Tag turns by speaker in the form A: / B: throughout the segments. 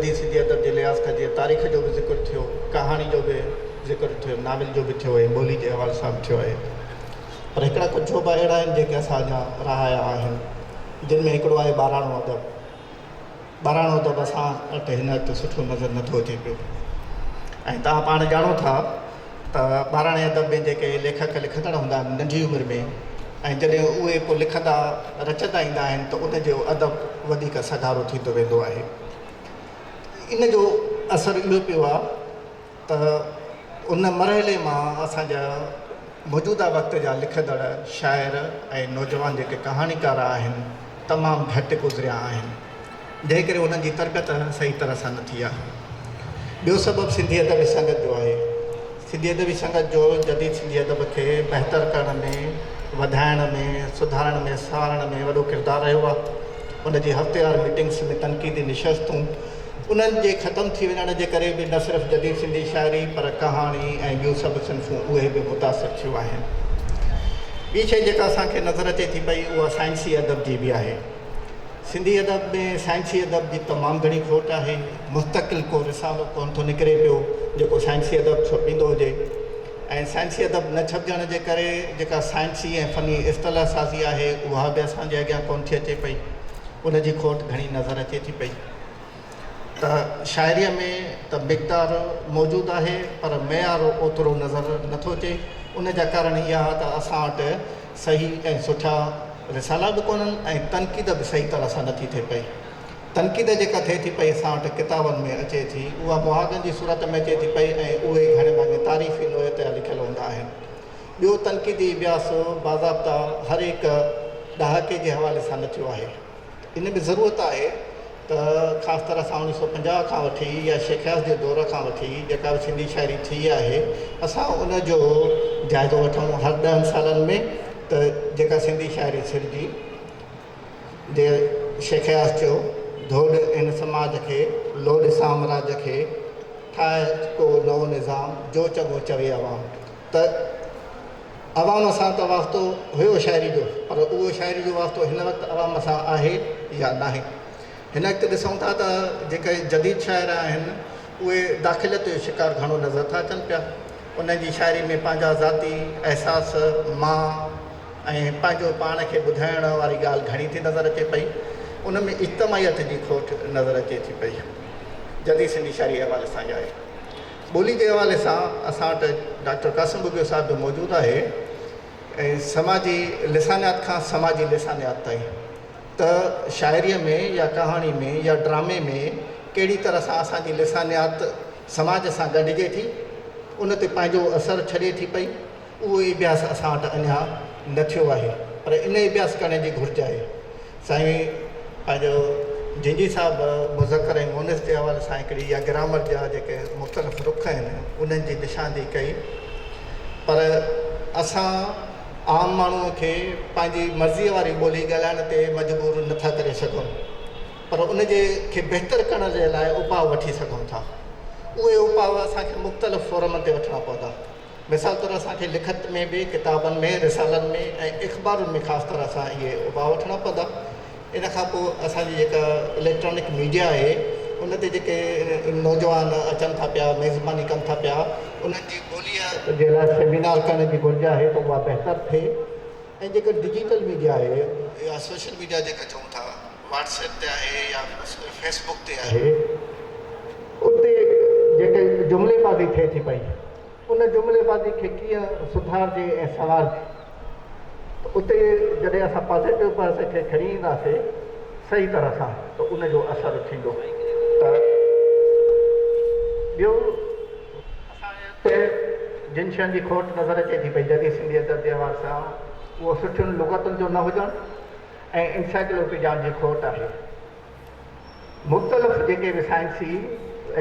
A: جديد سنڌي ادب جي لحاظ کان جيئن تاريخ جو به ذڪر ٿيو، ڪهاڻي جو به ذڪر ٿيو، ناول جو به ٿيو ۽ ٻولي جي حوالي سان به ٿيو آهي. پر هڪڙا ڪجهه شعبا اهڙا آهن جيڪي اسان اڃا رهايا آهن، جن ۾ هڪڙو آهي ٻاراڻو ادب. ٻاراڻو ادب اسان وٽ هن وقت سٺو نظر نٿو اچي پيو ۽ توهان پاڻ ڄاڻو ٿا ته ٻاراڻي ادب ۾ جيڪي ليکڪ لکندڙ هوندا آهن ننڍي عمر ۾ ۽ جڏهن اهي پوء لکندا رچندا ايندا آهن ته ان جو ادب وڌيڪ سگهارو ٿيندو ويندو آهي. ان جو اثر اهو پيو آهي ته ان مرحلي مان اسان جا موجوده وقت جا لکندڙ شاعر ۽ نوجوان جيڪي ڪهاڻيڪار آهن تمام گهٽ گذريا آهن جنهن ڪري انهن جي تربيت صحيح طرح سان نه ٿي آهي. ٻيو سبب سنڌي ادبي سنگت جو آهي. سنڌي ادبي سنگت جو جديد سنڌي ادب کي بهتر ڪرڻ ۾، وڌائڻ ۾، سڌارڻ ۾، سنوارڻ ۾ وڏو ڪردار رهيو آهي. ان جي هفتيوار ميٽنگس ۾ تنقيدي نشستون انهن جي ختم ٿي وڃڻ جي ڪري به نه صرف جديد سنڌي شاعري پر ڪهاڻي ۽ ٻيون سڀ صنفون اهي به متاثر ٿيون آهن. ٻي شيء جيڪا اسان کي نظر اچي ٿي پئي اها سائنسي ادب جي به آهي. سنڌي ادب ۾ سائنسي ادب جي تمام گهڻي کوٽ آهي. مستقل ڪو رسالو ڪونه ٿو نڪري پيو جيڪو سائنسي ادب ڇپيندو هجي ۽ سائنسي ادب نه ڇپجڻ جي ڪري جيڪا سائنسي ۽ فني اصطلاح سازي آهي اها به اسان جي اڳيان ڪونه ٿي اچي پئي. ان جي کوٽ گهڻي نظر اچي ٿي پئي ته شاعريء ۾ ته مقدار موجود آهي پر معيار اوترو نظر نٿو اچي. ان جا ڪارڻ اها آهي ته اسان وٽ صحيح ۽ سٺا رسالا به ڪونهن ۽ تنقيد به صحيح طرح سان نٿي ٿئي پئي. تنقيد جيڪا ٿئي ٿي پئي اسان وٽ ڪتابن ۾ اچي ٿي اها مهاڳن جي صورت ۾ اچي ٿي پئي ۽ اهي گهڻي ڀاڱي تعريفي نوعيت جا لکيل هوندا آهن. ٻيو تنقيدي اڀياس باضابطا هر هڪ ڏهاڪي جي حوالي سان نه ٿيو آهي. ان ۾ ضرورت آهي ته خاص طرح سان اوڻيهه سو پنجاهه کان وٺي يا شيخ اياز جي دور کان وٺي جيڪا به سنڌي شاعري ٿي آهي اسان ان جو جائزو وٺون هر ڏهن سالن ۾ ته جيڪا سنڌي شاعري سرجي جي شيخ اياز چيو ڌوڏ هن سماج کي لوڏ سامراج کي ٺاهه ڪو نئون نظام جو چڱو چوي عوام ته عوام سان ته واسطو هيو شاعري جو پر اهو شاعري جو واسطو هن وقت عوام سان آهي يا ناهي. هن وقت ڏسون ٿا ته جيڪي جديد شاعر آهن اهي داخليت جو شڪار گهڻو نظر ٿا اچن پيا. انهن جي شاعري ۾ پنهنجا ذاتي احساس، مان ۽ پنهنجو پاڻ کي ٻڌائڻ واري ڳالهه گهڻي ٿي نظر اچي پئي. ان ۾ اجتماعيت جي کوٽ نظر اچي ٿي پئي. جديد سنڌي شاعري جي حوالي سان اها آهي. ٻولي جي حوالي سان اسان وٽ ڊاڪٽر قاسم ٻگهيو صاحب به موجود آهي ۽ سماجي لسانيات کان سماجي لسانيات تائين ته شاعريء ۾ يا ڪهاڻي ۾ يا ڊرامي ۾ ڪهڙي طرح سان اسان جي لسانيات سماج سان ڳنڍجي ٿي ان تي پنهنجو اثر ڇڏي ٿي پئي اهو اڀياس اسان وٽ اڃا نه ٿيو آهي پر ان اڀياس ڪرڻ جي گهرج آهي. سائين پنهنجو جنجهي صاحب مذڪر ۽ مونث جي حوالي سان هڪڙي يا گرامر جا جيڪي مختلف رخ آهن انهن جي نشاندهي ڪئي پر اسان عام ماڻهوء کي پنهنجي مرضيء واري ٻولي ڳالهائڻ تي مجبور نه ٿا ڪري سگهون پر ان جي کي بهتر ڪرڻ جي لاء اپاء وٺي سگهون ٿا. اهي اپاء اسان کي مختلف فورمن تي وٺڻا پوندا. مثال طور اسان کي لکت ۾ به، ڪتابن ۾، رسالن ۾ ۽ اخبارن ۾ خاص طرح سان اهي اپاء وٺڻا پوندا. ان کان پوء اسان جي جيڪا اليڪٽرانڪ ميڊيا آهي ان تي جيڪي نوجوان اچن ٿا پيا، ميزباني ڪن ٿا پيا، انهن جي ٻوليء جي لاء سيمينار ڪرڻ جي گهرج آهي ته اها بهتر ٿئي ۽ جيڪا ڊجيٽل ميڊيا آهي يا سوشل ميڊيا جيڪا چئون ٿا واٽس ايپ تي آهي يا فيس بڪ تي آهي اتي جيڪي جملي بازي ٿئي ٿي پئي ان جملي بازي کي ڪيئن سڌارجي ۽ سنوارجي ته اتي جڏهن اسان پازيٽو پاسي کي کڻي اينداسي صحيح طرح سان ته ان جو اثر ٿيندو ته ٻيو اسان جي اتي جن شين جي کوٽ نظر اچي ٿي پئي جديد سنڌي ادب جي حوالي سان اهو سٺين لغتن جو نه هجڻ ۽ انسائيڪلوپيڊيائن جي کوٽ آهي. مختلف جيڪي به سائنسي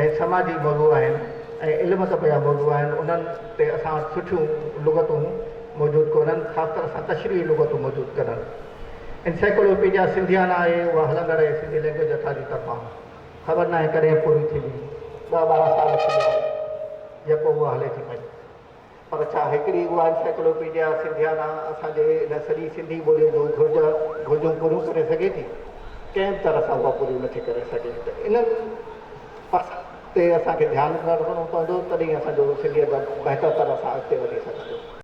A: ۽ سماجي موضوع آهن ۽ علم ادب جا موضوع آهن انهن تي اسان وٽ سٺيون لغتون موجود ڪونهن خاص طرح سان تشريحي لغتون موجود ڪونهن. انسائيڪلوپيڊيا سنڌيانا آهي اها هلندڙ آهي سنڌي لينگويج اٿارٽي طرفان خبر ناهي ڪڏهن پوري ٿيندي ڏهه ٻارهن سال ٿي ويا آهن يڪو اها هلي ٿي پئي. پر ڇا هڪڙي اها انسائيڪلوپيڊيا سنڌيانا اسان جي ان سڄي سنڌي ٻوليء جون گهرج گهرجون پوريون ڪري سگهي ٿي؟ ڪنهن به طرح سان اها پوريون نٿي ڪري سگهي ته انهن پاسن تي اسان کي ڌيان رکڻو پوندو، تڏهن اسان جو سنڌي ادب بهتر طرح سان اڳتي وڌي سگهندو.